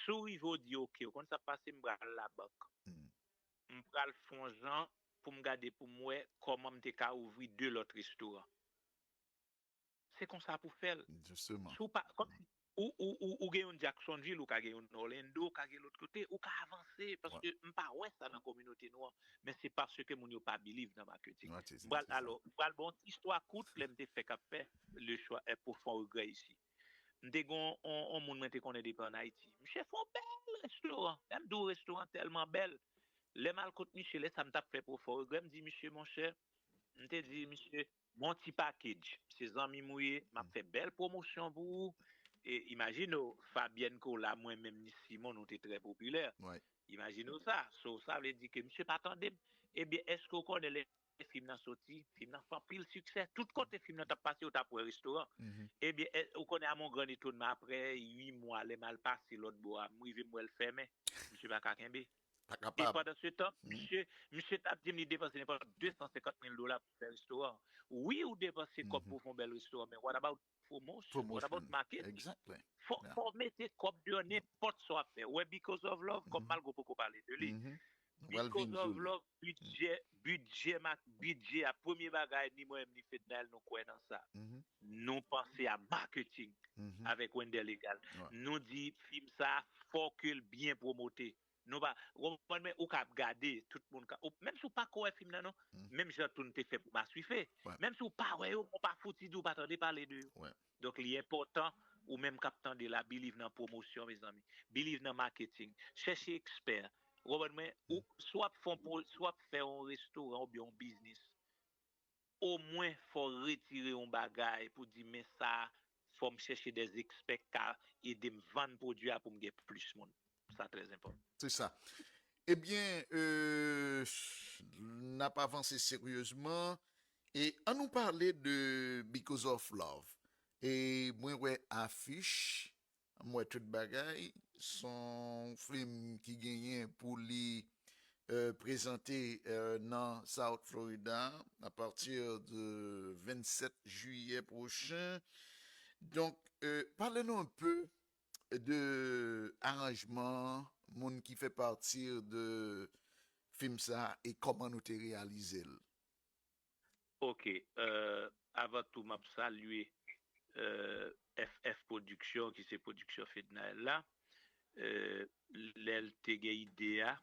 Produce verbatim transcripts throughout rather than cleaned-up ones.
Si w rive w di, "Oke, w konn sa k pase, m pral labank. M pral fè yon jan pou m gade pou m wè kòman m te ka ouvri de lòt restoran." Se konsa pou fè l. Jisteman. Si w pa, kòm si ou, ou, ou, ou gen yon Jacksonville, ou ka gen yon Orlando, ou ka gen lòt kote, ou ka avanse, paske m pa wè sa nan kominote nou an, men se paske moun yo pa believe nan marketing. M pral, alò, m pral ba w yon ti istwa kout, lè m te fèk ap fè le chwa, eh, pou fè yon regrè isi. M te gen yon, yon, yon moun mwen te konnen depi ann Ayiti. Misye fè yon bèl restoran. Lè m di w restoran tèlman bèl. Lè m al kot misye, lè sa m t ap fè pou fè yon regrè, m di, "Misye, monchè," m te di, "Misye, bon ti package. Se zanmi m ou ye, m ap fè bèl pwomosyon pou ou." E imajine w, Fabienne Cola, mwen menm, ni Simon, nou te trè popilè. Imajine w sa. So, sa vle di ke misye pa tande m. Ebyen, èske w konnen lè fim nan soti, fim nan fè anpil siksè? Tout kote fim nan t ap pase, yo t ap wè restoran. Ebyen, è, ou konnen, a mon gran etonman, apre uit mwa, lè m al pase lòt bò a, m rive m wè l fèmen. Misye pa ka kenbe. Pa kapab. E pandan se tan, misye, misye t ap di m li depanse nenpòt de san senkant mil dola pou fè restoran. Wi, ou depanse kòb pou fè yon bèl restoran, men what about promotion? What about marketing? Exactly. Fò, fò w mete kòb deyò nenpòt sa w ap fè. Wè, Because of Love, kòm malgre w poko pale de li. Because of Love, bidjè, bidjè, bidjè a, premye bagay, ni mwen menm, ni Fednaelle, nou kwè nan sa. Nou panse a marketing avèk Wendell Egal. Nou di, fim sa, fò ke l byen pwomote. Nou pa, ou konprann, men ou ka ap gade, tout moun ka, ou, menm si w pa ko wè fim nan, non, menm jan tou n te fè pou Maswife, menm si w pa wè yo, ou pa fouti di w pa tande pale de yo. Donk, li enpòtan, ou menm k ap tande la, believe nan pwomosyon, mezanmi. Believe nan marketing. Chèche ekspè. Ou konprann mwen? Ou, si w ap fè yon pwo-, si w ap fè yon restoran oubyen yon biznis, omwen fò w retire yon bagay pou di, "Men sa, fò m chèche dè ekspè k ka ede m vann pwodui a pou m gen plis moun." Sa trè enpòtan. Se sa. Ebyen, euh, n ap avanse seryezman. E ann nou pale de Because of Love. E mwen wè afich, m wè tout bagay. Se yon fim ki genyen pou li, euh, prezante, euh, nan South Florida à partir de vingt-sept juillet prochain. Donk, euh, pale nou un peu de aranjman, moun ki fè pati de fim sa e kòman nou te reyalize l. Ok, euh, avan tou, m ap salye, euh, F F Production, ki se pwodiksyon Fednaelle la. Euh, lè l te gen ide a,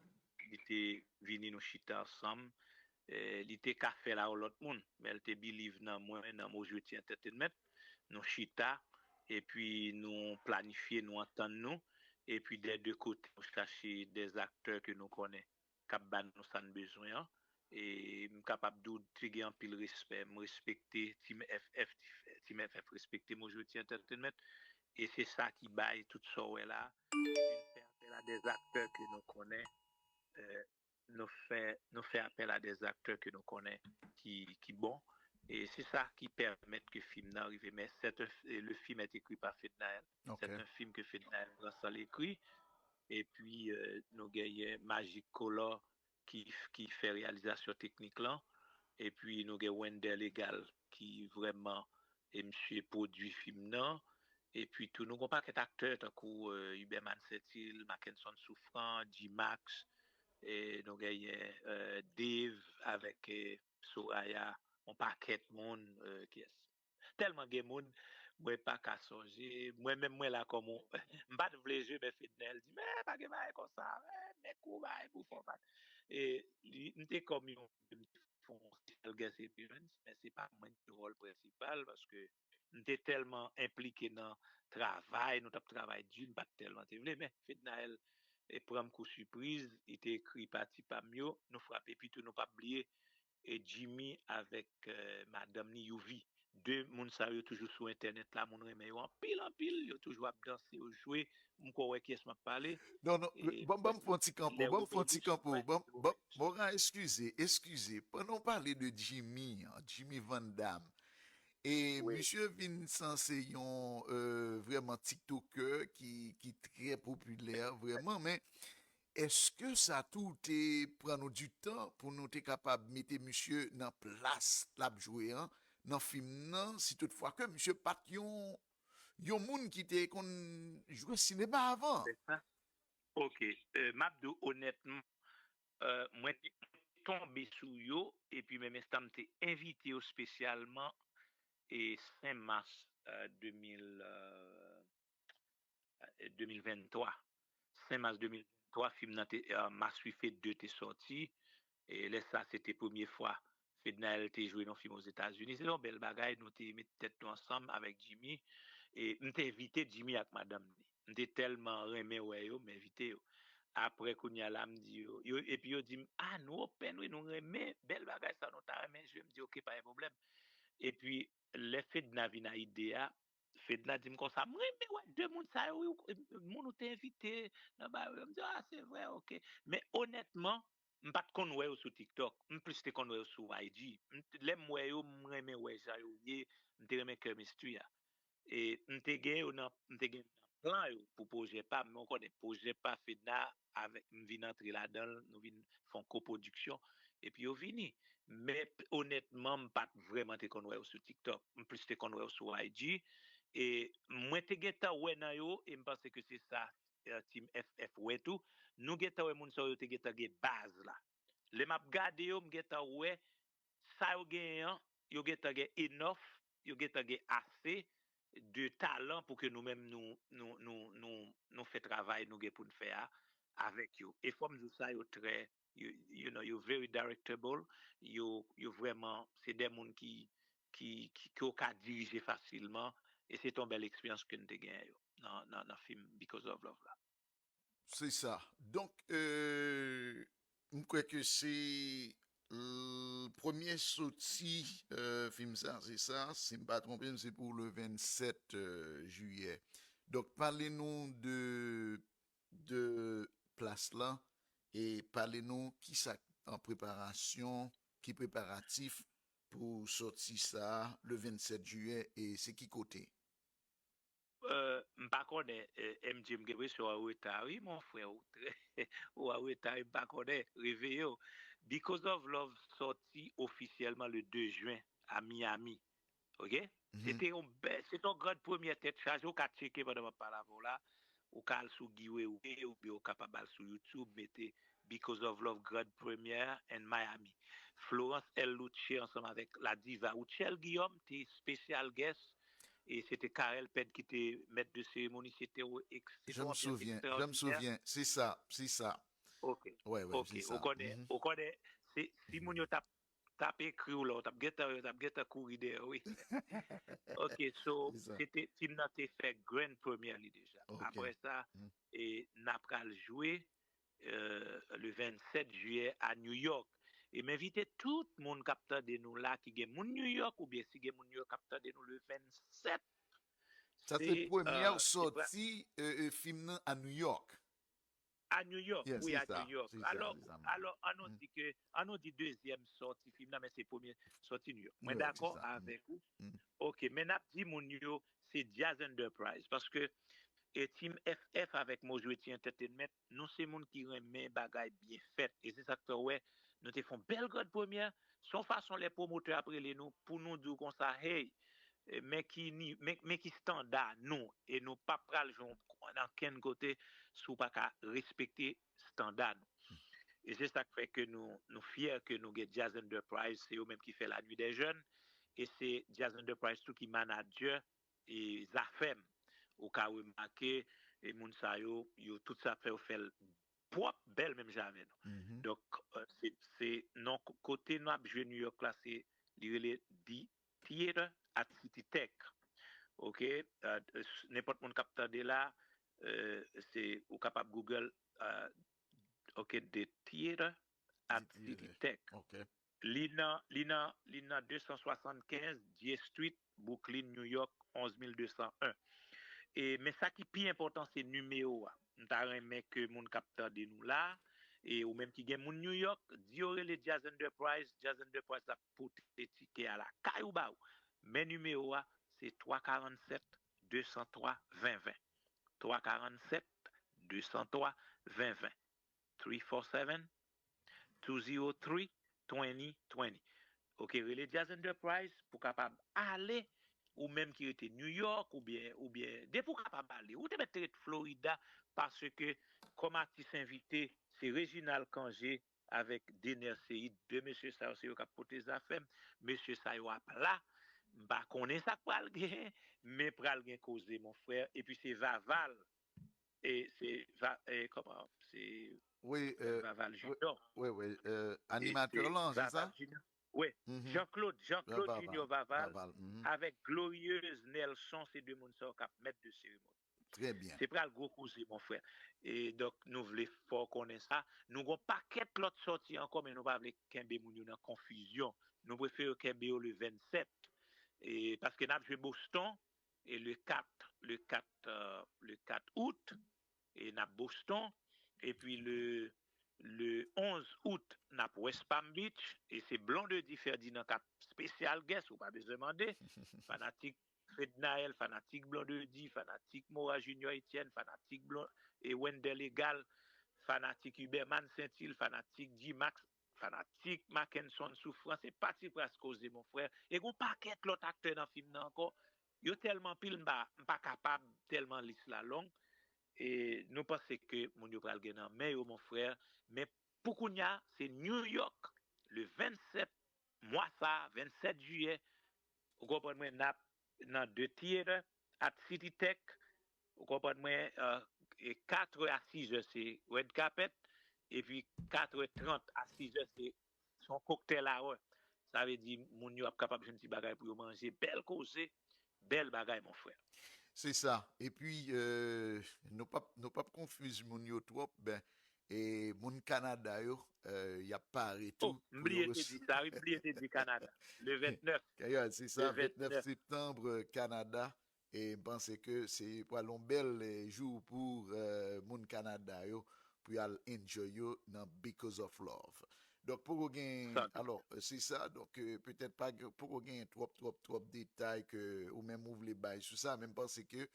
li te vini nou chita ansanm. Eh, li te ka fè l a yon lòt moun, men l te believe nan mwen, nan Mojweti Entertainment. Nou chita, epi nou planifye, nou antann nou, epi dè de kote, nou chache dè aktè ke nou konnen k ap ba nou sa n bezwen an. E m kapab di w, te gen anpil respè. M respekte Team F F, Team F F respekte Mojweti Entertainment. E se sa ki bay tout sa w wè la. Epi n fè apèl a dè aktè ke nou konnen, eh, nou fè, nou fè apèl a dè aktè ke nou konnen ki, ki bon. E se sa ki pèmèt ke fim nan rive. Men c'est un, le film est écrit par Fednaelle. C'est un film que Fednaelle Brassal écrit. Epi, euh, nou genyen Magic Color ki, ki fè reyalizasyon teknik lan. Epi nou gen Wendell Egal ki vrèman, e misye pwodui fim nan. Epi tou, nou gen yon pakèt aktè tankou, euh, Huberman Saintil, Mackenson Souffrant, G-Max, e nou genyen, euh, Dave avèk, euh, Soraya, yon pakèt moun, euh, kiyès. Tèlman gen moun, mwen pa ka sonje. Mwen menm, mwen la kòm yon, m pa t vle jwe, men Fednaelle di, "Men pa gen bagay konsa, men, men kou bagay pou fè w pa." E li, m te kòm yon, m te fè yon special guest appearance, men se pa mwen ki te wòl prensipal, paske m te tèlman enplike nan travay, nou t ap travay di, m pa t tèlman te vle, men Fednaelle, e, pran m kou sipriz, li te ekri pati pa m yo, nou frape, epi tou nou p ap bliye, e, Jimmy avèk, eh, madanm ni Youvy. De moun sa yo toujou sou entènèt la, moun renmen yo anpil, anpil, yo toujou ap danse, yo jwe, m kwè w wè kiyès m ap pale. Non, non, ban m fè yon ti kanpo, ban m fè yon ti kanpo, ban m, ban m, Morin, eskize, eskize. Pandan w pale de Jimmy an, Jimmy Van Damme, e misye vin sanse yon, euh, vrèman TikToker ki, ki trè popilè, vrèman, men èske sa tou te pran nou di tan pou nou te kapab mete misye nan plas l ap jwe an, nan fim nan, si toutfwa ke misye pa t yon, yon moun ki te konn jwe sinema avan? Se sa. Ok, euh, m ap di w onètman, euh, mwen te tonbe sou yo, epi menm enstan m te envite yo espesyalman, e senk mas, euh, de mil, euh, de mil venntwa. Senk mas de mil venntwa, fim nan te, euh, Maswife de te sòti. E lè sa, se te premye fwa Fednaelle te jwe nan fim Ozetazini. Se yon bèl bagay, nou te met tèt nou ansanm avèk Jimmy. E m te envite Jimmy ak madanm li. M te tèlman renmen wè yo, m envite yo. Apre, kounye a la, m di yo, yo, epi yo di m, "Ah, nou open, wi, nou renmen bèl bagay sa, nou ta renmen jwe." M di, "Ok, pa gen pwoblèm." Epi, lè Fedna vin a ide a, Fedna di m konsa, "M renmen wè de moun sa yo, wi, ou- moun ou te envite nan bagay yo." M di, "Ah, se vre, ok." Men onètman, m pa t konn wè yo sou TikTok. M plis te konn wè yo sou I G. M t- lè m wè yo, m renmen wè jan yo ye, m te renmen chemistry a. E m te gen yo nan, m te gen nan plan yo pou pwojè pa m, men w konnen, pwojè pa Fedna, avèk, m vin antre ladan l, nou vin fè yon kopwodiksyon, epi yo vini. Men p- onètman, m pa t vrèman te konn wè yo sou TikTok. M plis te konn wè yo sou I G. E mwen te gentan wè nan yo, e m panse ke se sa, eh, Team F F wè tou. Nou gentan wè moun sa yo te gentan gen baz la. Lè m ap gade yo, m gentan wè sa yo genyen an, yo gentan gen enough, yo gentan gen ase de talan pou ke nou menm nou, nou, nou, nou, nou fè travay nou gen pou n fè a avèk yo. E fò m di w sa, yo trè, you, you know, yo very directable, yo, yo vrèman, se de moun ki, ki, ki, ke w ka dirije fasilman, e se te yon bèl eksperyans ke n te genyen yo nan, nan, nan fim Because of Love la. Se sa. Donk, euh, m kwè ke se l- premye soti euh, fim sa, se sa. Si m pa twonpe m, se pou le vennsèt euh, jiyè. Donk, pale nou de, de plas la e pale nou ki sa k an preparasyon, ki preparatif pou sòti sa le vennsèt jiyè e se ki kote? Euh, m pa konnen, euh, M J, m gen enpresyon w an reta, wi, mon frè, ou trè, ou an reta, wi, m pa konnen, reveye w. Because of Love sòti ofisyèlman le de jen a Miami, ok? Se te yon bèl, se te yon grand premyè tèt chaje, ou ka tcheke pandan m ap pale avè w la, ou ka al sou Guy Wewe, oubyen ou kapab al sou YouTube, mete Because of Love Grand Premiere in Miami. Florence L. Louche ansanm avèk la diva Rutshelle Guillaume te special guest, e se te Carel Ped ki te mèt de seremoni, se te yon Je me souviens, je me souviens, se sa, se sa. Ok, Ouais, ouais, ok, ou konnen, ou konnen, si moun yo t ap t ap ekri w la, w t ap gentan, yo t ap gentan kouri dèyè w, wi. Ok, so, se te, fim nan te fè grand premiere li deja. Apre sa, e n a pral jwe euh, le vennsèt jiyè a New York. E m envite tout moun k ap tande nou la, ki gen moun New York, oubyen si gen moun New York k ap tande nou le vennsèt. Sa se premyè sòti euh, euh, fim nan a New York. A New York, wi, a New York. Alò, alò, an nou di ke, an nou di dezyèm sòti fim nan, men se premye sòti New York. Mwen dakò avèk ou. Ok, men n ap di moun yo, se Jazz Enterprise. Paske e Team F F avèk Mojweti Entertainment, nou se moun ki renmen bagay byen fèt. E se sa k fè w wè, nou te fè yon bèl grand premiere. Se yon fason lè pwomotè ap rele nou pou nou di w konsa, hey, men ki, ni, men, men ki standa nou. E nou p ap pral jwe nan kenn kote si w pa ka respekte standa nou. E se sa k fè ke nou, nou fyè ke nou gen Jazz Enterprise, se yo menm ki fè La Nuit des Jeunes. E se Jazz Enterprise tou ki manadjè e Zafèm. Ou ka remake, e moun sa yo, yo tout sa fè yo fè l pwòp, bèl menm jan avè nou. Donk, euh, se, se non kote nou ap jwe New York la, se, li rele The Theater at City Tech. Ok, euh, nenpòt moun k ap tande la, euh, se, ou kapab Google, euh, ok, The Theater at City Tech. Li nan, li nan, li nan de san swasannkenz J Street, Brooklyn, New York, onz mil de san en. E, men sa ki pi enpòtan, se nimewo a. M ta renmen ke moun k ap tande nou la, e ou menm ki gen moun New York, di yo rele Jazz Enterprise, Jazz Enterprise ap pote tikè a lakay ou ba ou. Men nimewo a, se twa karannsèt, de san twa, ven ven. Twa karannsèt, de san twa, ven ven. Three four seven, two zero three, twenty twenty. Ok, rele Jazz Enterprise pou kapab ale, ou menm ki rete New York, oubyen, oubyen, depi w kapab ale, ou te mèt te ret Florida, paske, kòm atis envite, se Reginald Cangé avèk Dener Ceïde. De mesye sa yo, se yo k ap pote zafè m. Mesye sa yo ap la. M pa konnen sa k pral gen, men pral gen koze, mon frè. Epi se Vaval. E se Va, e, kòman? Se Wi, euh, Vaval wi, Junior. wi, wi, euh, E animatè se lan, se sa? Vaval Junior. Wi, Mhm. Jean-Claude, Euh, Jean-Claude Vaval, Junior Vaval Vaval. Mhm. Avèk Glorieuse Nelson, se de moun sa yo k ap mèt de seremoni. Très bien. Se pral gwo koze, mon frè. E donk, nou vle fè w konnen sa. Nou gon pakèt lòt sòti ankò, men nou pa vle kenbe moun yo nan konfizyon. Nou prefere kenbe yo le vennsèt. E paske n ap jwe Boston, e le kat, le kat, euh, le kat out, e n ap Boston. Epi le, le onz out, n ap West Palm Beach, e se Blondedy Ferdinand k ap special guest, ou pa bezwen mande. Fanatik Fednaelle, fanatik Blondedy, fanatik Mora Junior Etienne, fanatik Blon, e Wendell Egal, fanatik Huberman Saintil, fanatik G-Max, fanatik Mackenson Souffrance, e pati pras koze, mon frè. E gon pakèt lòt aktè nan fim nan ankò. Yo tèlman pil, m pa, m pa kapab, tèlman lis la long. E nou panse ke moun yo pral gen nan men yo, mon frè. Men pou kounya, se New York, le vennsèt mwa sa, vennsèt jiyè. Ou konprann mwen, n ap nan The Theater at City Tech. Ou konprann mwen, euh, e kat è a sis è se red carpet, epi kat è trant a sis è se, se yon cocktail hour. Sa vle di, moun yo ap kapab jwenn ti bagay pou yo manje. Bèl koze, bèl bagay, mon frè. Se sa. Epi, euh, nou p ap, nou p ap konfiz moun yo twòp. Ben, e moun Kanada yo, euh, y ap pare Oh, tou m pou yo bliye te res- di sa, wi, m bliye te di Kanada. Le vennèf. Kaya, se Le sa, vennèf vennèf. septanm, Kanada. E m panse ke se pral yon bèl, eh, jou pou, eh, moun Kanada yo, pou y al enjoy yo nan Because of Love. Donk, poko gen, Sa. Alò, eh, se sa, donk, eh, petèt pa gen, poko gen twòp, twòp, twòp detay ke ou menm ou vle bay sou sa, men m panse ke,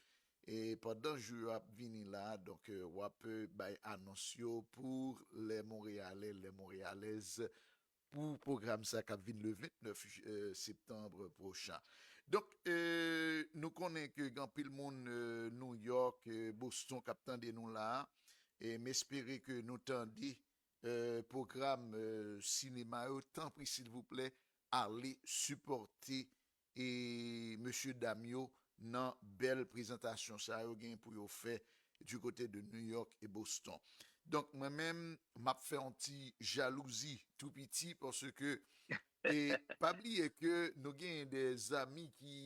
eh, pandan jou yo ap vini la, donk, eh, w ap, eh, bay anons yo pou les Montréalais, les Montréalaises, pou pwogram sa k ap vin le vennèf, eh, septanm pwochan. Donk, eh, nou konnen ke gen anpil moun, eh, New York, eh, Boston k ap tande nou la, e m espere ke nou tande, eh, pwogram, eh, sinema yo. Tanpri, silvouplè, ale sipòte e mesye dam yo nan bèl prezantasyon sa yo gen pou yo fè du côté de New York e Boston. Donk, mwen menm, m ap fè yon ti jalouzi tou piti paske, e pa bliye ke nou gen de zami ki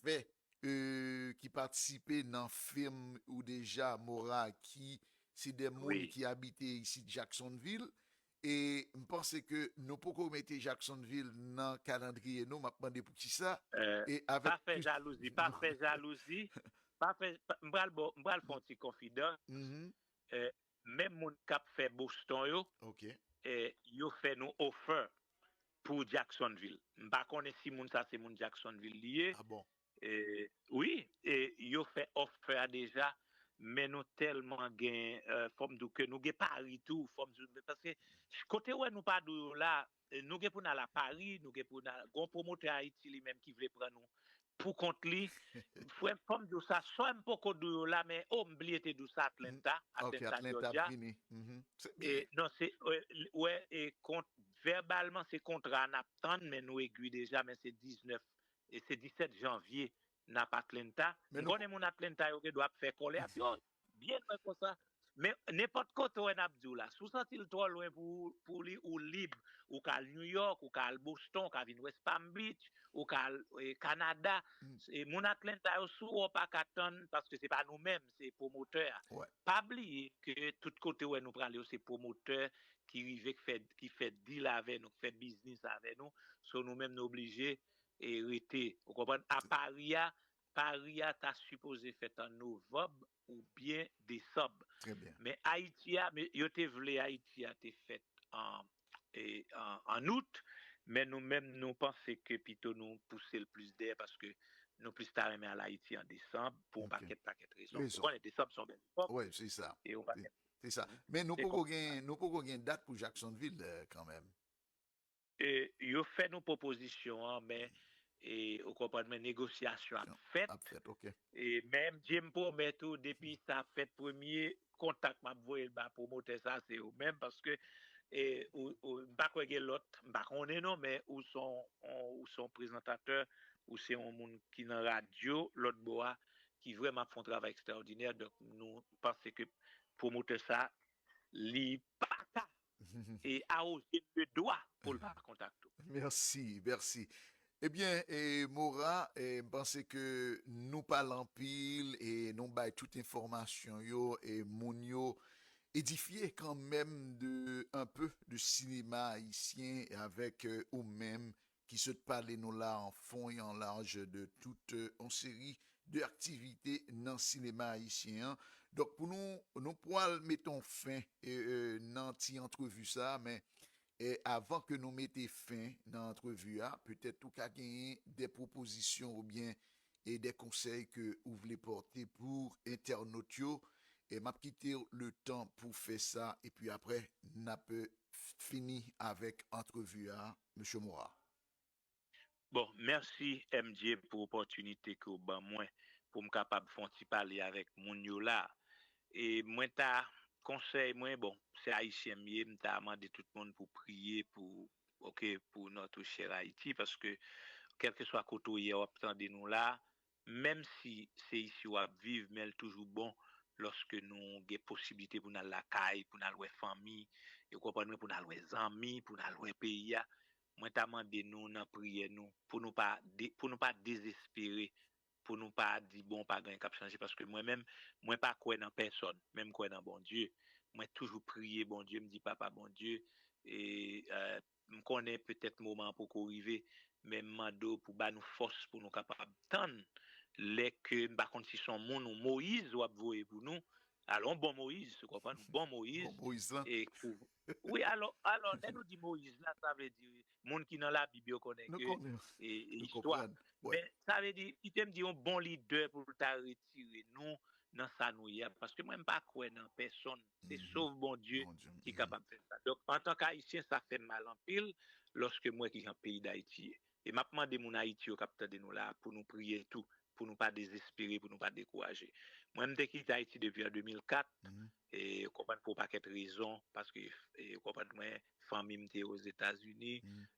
fè, eh, ki patisipe nan fim ou deja, Mora, ki se de moun Wi. Ki abite isit Jacksonville. E m panse ke nou poko mete Jacksonville nan kalandriye nou. M ap mande poukisa. Euh, E pa avèk fè tout jalouzi, pa fè jalouzi, pa fè, pa- m pral bo, m pral fè yon ti konfidans. Mhm. Euh, menm moun k ap fè Boston yo, Ok. eh, yo fè nou offer pou Jacksonville. M pa konnen si moun sa se moun Jacksonville li ye. Ah bon. Eh, wi, e yo fè offer a deja, men nou tèlman gen, eh, fò m di w ke nou gen Paris tou, fò m di w, paske kote wè nou pa di w yo la, eh, nou gen pou n al a Paris, nou gen pou n al, gon pwomotè Ayiti li menm ki vle pran nou pou kont li. Frè m, fò m di w sa, sa m poko di w yo la, men, oh, m bliye te di w sa, Atlanta, Ok, Atlanta, Atlanta Georgia. Ap vini. Mhm. Se E, byen. Non, se, eh, wè, e kont, vèbalman, se kontra a n ap tann, men nou egri deja, men se diznèf, e se disèt janvye, n ap Atlanta. Men M nou konnen moun Atlanta yo gen dwa ap fè kòlè, ap di, oh, byen lwen konsa. Men nenpòt kote wè n ap di w la, si w santi l twò lwen pou, pou li, ou lib, ou ka al New York, ou ka al Boston, ou ka vin West Palm Beach, ou ka al, eh, Kanada. Mm. E moun Atlanta yo, si w pa ka tann, paske se pa nou menm, se pwomotè a. Wè. Pa bliye ke tout kote wè nou prale yo, se pwomotè ki rive, ki fè, ki fè deal avè nou, ki fè biznis avè nou. So nou menm nou oblije, e, rete. Ou konprann? A Paris a, Paris a ta sipoze fèt an novanm oubyen desanm. Très bien. Men Ayiti a, men yo te vle Ayiti a te fèt an, e, an, an out, men nou menm nou panse ke pito nou pouse l plis dèyè paske nou plis ta renmen al Ayiti an desanm pou yon Ok. Pakèt, pakèt rezon. Rezon. Ou konnen desanm se yon bèl epòk. Wi, se sa. E yon pakèt. Se sa. Men nou Se poko konsa. Gen, nou poko gen dat pou Jacksonville, eh, kanmenm. E yo fè nou pwopozisyon an, men, e, ou konprann, men negosyasyon ap fèt. Ap fèt, ok. E, men M J M pwomèt ou, depi sa fèt premye, kontak m ap voye l ba pwomotè sa, se ou menm, paske e, ou, ou, m pa kwè gen lòt, m pa konnen non, men ou se yon, ou se yon prezantatè, ou se yon moun ki nan radyo, lòt bò a, ki vrèman ap fè yon travay ekstraòdinè. Donk, nou panse ke pwomotè sa, li pa ka e awoze l de dwa pou l pa kontakte w. Mèsi, mèsi. Ebyen, e, Mora, e, m panse ke nou pale anpil e nou bay tout enfòmasyon yo e moun yo edifye kanmenm de, un peu de sinema ayisyen avèk e, ou menm ki sot pale nou la an fon e an laj de tout e, yon seri de aktivite nan sinema ayisyen an. Donk, pou nou, nou pral mete yon fen e, e, nan ti antrevi sa, men e, avan ke nou mete fen nan antrevi a, petèt ou ka genyen de pwopozisyon oubyen e de konsèy ke ou vle pòte pou entènot yo. E m ap kite w le tan pou fè sa, epi apre, n ap e, fini avèk antrevi a, mesye Mora. Bon, mèsi M J pou opòtinite ke w ban mwen pou m kapab fè yon ti pale avèk moun yo la. E mwen ta, konsèy mwen, bon, se ayisyen m ye, m ta mande tout moun pou priye pou, oke, pou notre cher Ayiti, paske kèlkeswa kote w ye, w ap tande nou la, menm si se isi w ap viv, men l toujou bon lòske nou gen posiblite pou n al lakay, pou n al wè fanmi, e w konprann mwen, pou n al wè zanmi, pou n al wè peyi a. Mwen ta mande nou nan priyè nou pou nou pa de, pou nou pa dezespere, pou nou pa di bon pa gen anyen k ap chanje, paske mwen menm, mwen pa kwè nan pèsòn, men m kwè nan Bondye. Mwen toujou priye Bondye, m di papa Bondye, e, e, m konnen petèt moman an poko rive, men m mande w pou ba nou fòs pou nou kapab tann lè ke m pa konn si se yon moun ou Moyiz w ap voye pou nou, alò yon bon Moyiz, ou konprann, yon bon Moyiz, bon Moyiz lan. E pou, wi, alò, alò, lè nou di Moyiz la, sa vle di moun ki nan Labib yo konnen ke e, e istwa. Men sa vle di, kite m di yon bon lidè pou l ta retire nou nan sa nou ye a, paske mwen m pa kwè nan pèsonn. Se sov Bondye ki kapab fè sa. Donk, antanke Ayisyen, sa fè m mal anpil lòske m wè kijan peyi Dayiti ye. E m ap mande moun Ayiti yo k ap tande nou la a pou nou priye tou, pou nou pa dezespere, pou nou pa dekouraje. Mwen, m te kite Ayiti depi an de mil kat, e w konprann, pou yon pakèt rezon, paske, e w konprann, mwen, fanmi m te Ozetazini,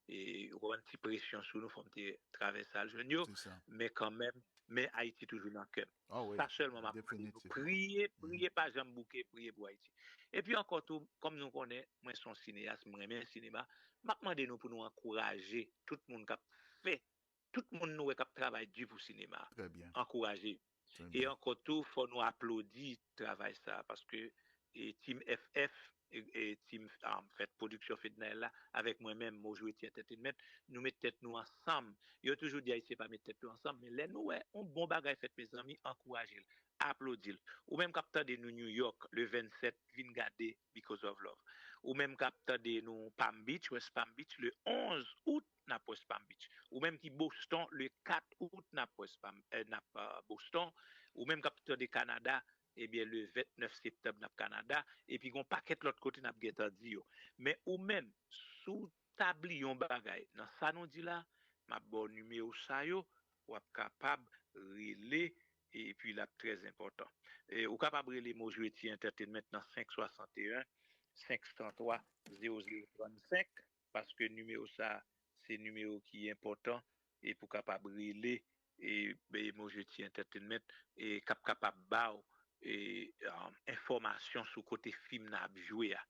e w konprann, ti presyon sou nou, fò m te travèse al jwenn yo, men kanmenm, men Ayiti toujou nan kè m. Sa sèlman m ap mande nou. Priye, priye, pa janm bouke, priye pou Ayiti. Epi ankò tou, kòm nou konnen, mwen se yon sineyas, m renmen sinema, m ap mande nou pou nou ankouraje tout moun k ap fè, tout moun nou wè k ap travay di pou sinema a. Ankouraje yo. E ankò tou, fò nou aplodi travay sa a, paske e, Team F F, e, e, Team, um, fèt pwodiksyon Fednaelle la, avèk mwen menm, Mojweti Entertainment, nou met tèt nou ansanm. Yo toujou di Ayisyen pa met tèt yo ansanm, men lè nou wè yon bon bagay fèt, mezanmi, ankouraje l, aplodi l. Ou menm k ap tande nou New York, le vennsèt, vin gade Because of Love. Ou menm k ap tande nou Palm Beach, West Palm Beach, le onz out, n ap West Palm Beach. Ou menm ki Boston, le kat out, n ap West Palm, eh, n ap, euh, Boston. Ou menm k ap tande Kanada, ebyen, le vennèf septanm, n ap Kanada. Epi, gen yon pakèt lòt kote n ap gentan di yo. Men ou menm, si w ta bliye yon bagay nan sa nou di la, m ap ba w nimewo sa yo, w ap kapab rele, epi l ap trè enpòtan. E, ou kapab rele Mojweti Entertainment nan senk swasanteyen, senk san twa, zewo zewo trannsenk, paske nimewo sa a, se nimewo ki enpòtan, e pou kapab rele, e, e Mojweti Entertainment, e k ap kapab ba w, e, um, enfòmasyon sou kote fim nan ap jwe a.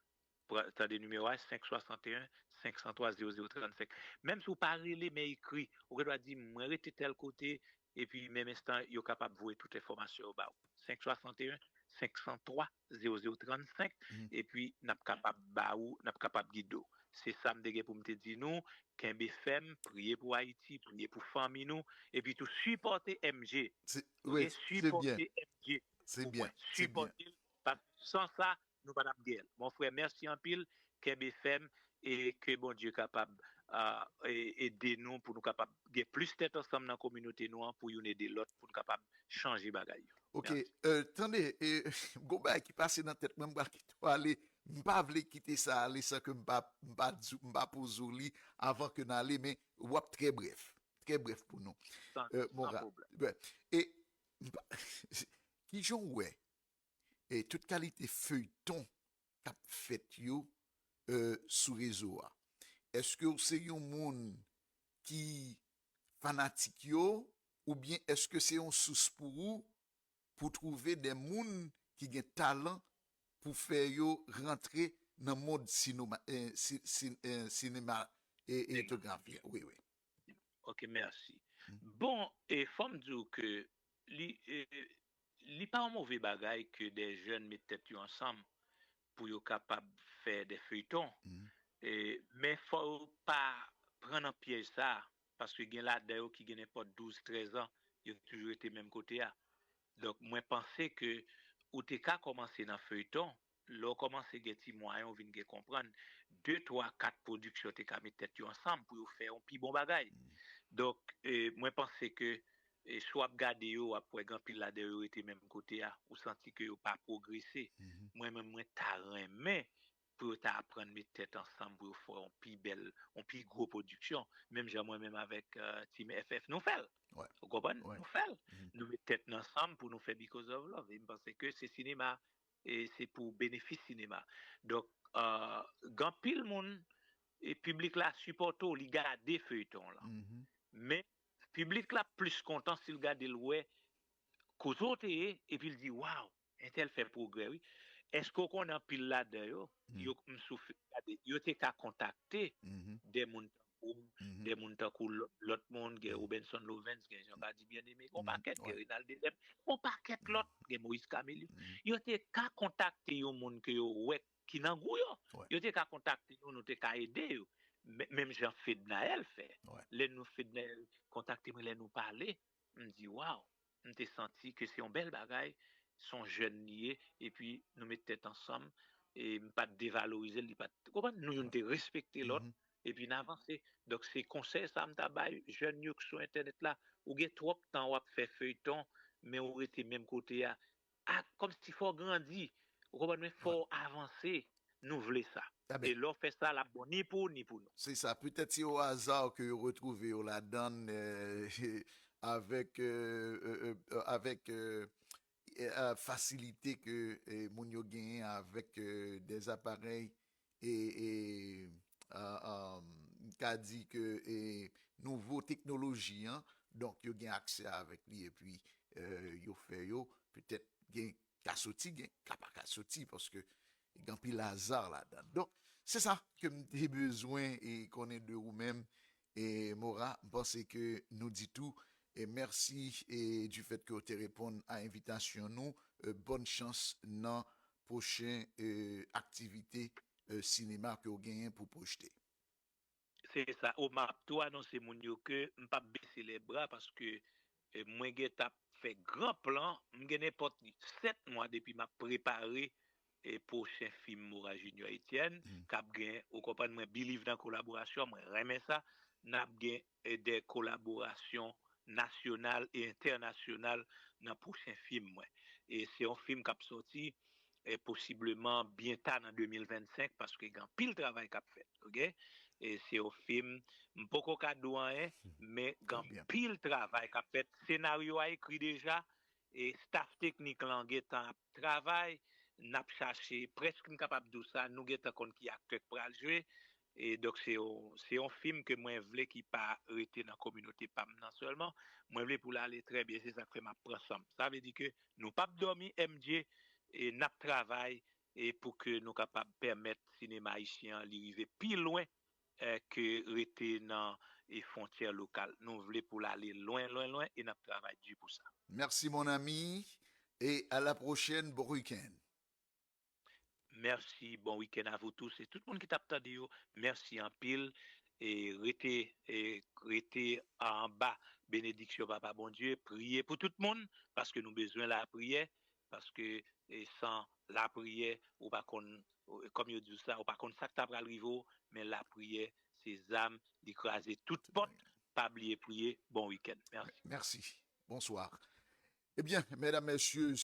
Pran, tande nimewo a, senk swasanteyen, senk san twa, zewo zewo trannsenk. Menm si w pa rele, men ekri, ou gen dwa di, "Mwen rete tèl kote," epi menm enstan, yo kapab voye tout enfòmasyon yo ba w. Senk swasanteyen, senk san twa, zewo zewo trannsenk, epi n ap kapab ba ou, n ap kapab gide w. Se sa m te gen pou m te di nou, kenbe fèm, priye pou Ayiti, priye pou fanmi nou, epi tou sipòte M J. Sipòte M J. Sipòte l, paske san sa, nou pa t ap gen l. Mon frè, mèsi anpil, kenbe fèm, e ke Bondye kapab, ah, e, ede nou pou nou kapab gen plis tèt ansanm nan kominote nou an pou youn ede lòt, pou nou kapab chanje bagay yo. Ok, euh, tande, e, gon bagay ki pase nan tèt mwen, m pral kite w ale. M pa vle kite sa ale san ke m pa, m pa di, m pa poze w li avan ke n ale, men w ap trè brèf. Trè brèf pou nou. San, euh, san pwoblèm. E, m pa, kijan w wè e tout kalite feyton k ap fèt yo, e, sou rezo a? Èske w se yon moun ki fanatik yo, oubyen èske se yon sous pou ou pou twouve de moun ki gen talan pou fè yo rantre nan mond sinoma, e, si, si, e, sinema e, e etnografi? Wi, wi. Ok, mèsi. Bon, e fò m di w ke li, e, li pa yon move bagay ke de jèn met tèt yo ansanm pou yo kapab fè de feyton. E, men fò yo pa pran nan pyèj sa, paske gen ladan yo ki gen nenpòt douz, trèz an, yo toujou rete menm kote a. Donk, mwen panse ke ou te ka kòmanse nan feyton, lè w kòmanse gen ti mwayen, ou vin gen konprann, de, twa, kat pwodiksyon te ka met tèt yo ansanm pou yo fè yon pi bon bagay. Donk, e, mwen panse ke, e, si w ap gade yo, w ap wè gen anpil ladan yo rete menm kote a. Ou santi ke yo pa pwogrese. Mwen menm, mwen ta renmen pou yo ta aprann met tèt ansanm pou yo fè yon pi bèl, yon pi gwo pwodiksyon. Menm jan mwen menm avèk, e, Team F F, nou fè l. Ou konprann? Nou fè l. Nou met tèt nou ansanm pou nou fè Because of Love. E m panse ke se sinema, e se pou benefis sinema. Donk, e, gen anpil moun, e piblik la sipòte w, li gade feyton lan. Men, piblik la plis kontan si l gade l wè kote w te ye, epi l di, waw, entèl fè pwogrè, wi. Èske w konnen anpil ladan yo, yo, m sou, gade, yo te ka kontakte de moun tankou m, de moun tankou lòt, lòt moun, gen Robenson Lovens, gen Jean Gady Bien-Aimé, gen yon pakèt, gen Renald Dezem, gen yon pakèt lòt, gen Moïse Camélus. Yo te ka kontakte yon moun ke yo wè ki nan gou yo. Yo te ka kontakte nou, nou te ka ede yo. Men, menm jan Fednaelle fè. Lè nou, Fednaelle kontakte mwen, lè nou pale, m di, waw, m te santi ke se yon bèl bagay, se yon jèn li ye, epi nou met tèt ansanm, e m pa t devalorize l, li pa t, ou konprann? Nou youn te respekte lòt, epi n avanse. Donk, se konsèy sa m ta bay jèn yo ki sou entènèt la. Ou gen twòp tan w ap fè feyton, men ou rete menm kote a. A, kòmsi fò w grandi, ou konprann mwen? Fò w avanse. Nou vle sa. E lè w fè sa, l ap bon ni pou ou, ni pou nou. Se sa. Petèt se o aza ke yo retwouve yo ladan l, e, avèk, e, e, e, avèk, e, e, e, fasilite ke, e, moun yo genyen avèk, e, de aparèy e, e, a, a, m ka di ke, e, nouvo teknoloji an, donk, yo gen aksè avèk li, epi, e, yo fè yo, petèt gen ka soti, gen ka pa ka soti, paske gen anpil aza ladan. Donk, se sa ke m te bezwen e konnen de ou menm, e Mora, m panse ke nou di tou, e mèsi, e du fait ke w te reponn a envitasyon nou, e bòn chans nan pwochen, e, aktivite, e, sinema ke w genyen pou pwojte. Se sa. O, m ap tou anonse moun yo ke m p ap bese lè bra paske, e, mwen gentan ap fè gran plan. M gen nenpòt sèt mwa depi m ap prepare, e, pwochen fim Mora Junior Etienne k ap gen, ou konprann, mwen believe nan kolaborasyon, mwen renmen sa. N ap gen, e, de kolaborasyon nasyonal e entènasyonal nan pwochen fim mwen. E se yon fim k ap sòti, e, posibleman byenta nan de mil vennsenk, paske gen anpil travay k ap fèt, oke? E se yon fim, m poko ka di w anyen, men gen anpil travay k ap fèt. Senaryo a ekri deja, e staff teknik lan gentan ap travay, n ap chache, prèske m kapab di w sa, nou gentan konn ki aktè k pral jwe, e donk se yon, se yon fim ke mwen vle ki pa rete nan kominote pa m nan sèlman, mwen vle pou l ale trè byen, se sa k fè m ap pran san m. Sa vle di ke nou p ap dòmi, M J, e n ap travay, e pou ke nou kapab pèmèt sinema ayisyen an li rive pi lwen, e, ke rete nan, e, fwontyè lokal. Nou vle pou l ale lwen, lwen, lwen, e n ap travay di pou sa. Merci mon ami, et à la prochaine, bon week-end. Mèsi, bon week-end à vous tous. E tout moun ki t ap tande yo, mèsi anpil. E rete, e rete anba benediksyon Papa Bondye. Priye pou tout moun, paske nou bezwen lapriyè, paske, e san lapriyè, ou pa konn, kòm yo di w sa, ou pa konn sa k ta pral rive w, men lapriyè, se zam, li kraze tout pòt. Pa bliye priye. Bon week-end. Mèsi. Mèsi. Bonsoir. Ebyen, medam, mesye,